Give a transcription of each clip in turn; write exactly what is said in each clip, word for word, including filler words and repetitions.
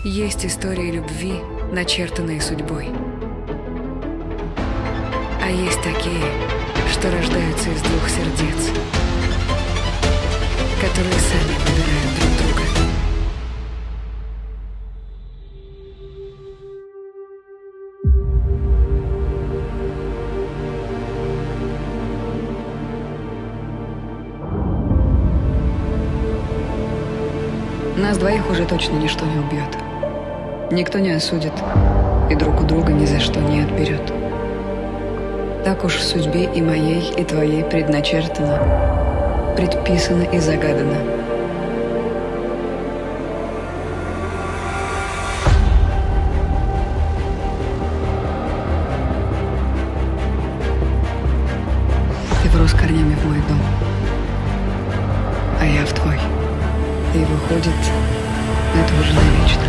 Есть истории любви, начертанные судьбой. А есть такие, что рождаются из двух сердец, которые сами выбирают друг друга. Нас двоих уже точно ничто не убьет. Никто не осудит и друг у друга ни за что не отберет. Так уж в судьбе и моей, и твоей предначертано, предписано и загадано. Ты врос корнями в мой дом, а я в твой. И выходит, это уже навечно.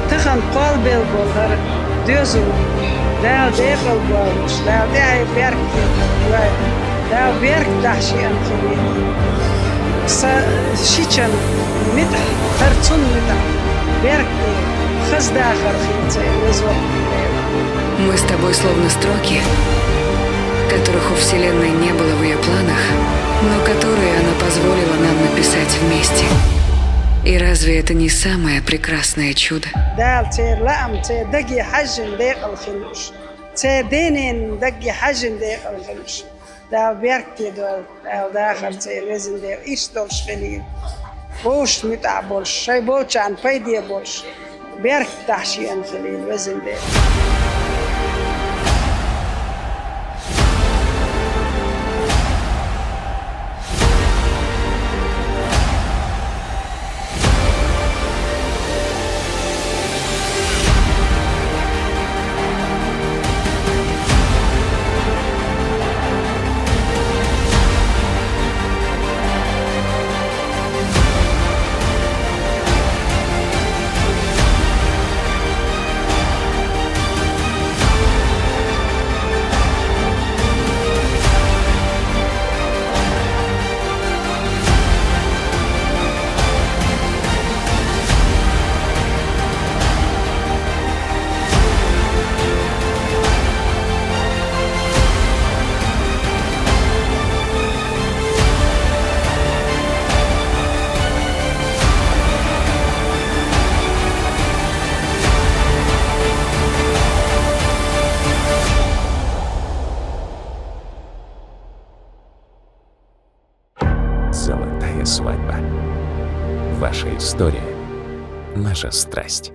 Тахан кхолбел болу хӀара доьзал, Дала декъал болуш, Дала тӀаьхье беркате, Дала беркате дахьаш еана хилийла. Сан шичан муьтӀахь, хӀара цунна муьтӀахь, беркате, хаза дахар хилла церан веза воккхачу Делан. Мы с тобой словно строки, которых у Вселенной не было в ее планах, но которые она позволила нам написать вместе. И разве это не самое прекрасное чудо? Дала церан лаам, церан даге хьаьжжина декъала хилла уьш. Церан ден-ненан даге хьаьжжина декъала хилла уьш. Дала беркате дойла, Дала дахар церан везан Дела иштта долуш хилийла. Вовшашна муьтӀахь болуш, шайн болчарна пайде болуш, беркате дахьаш еана хилийла везан Дела. Золотая свадьба. Ваша история. Наша страсть.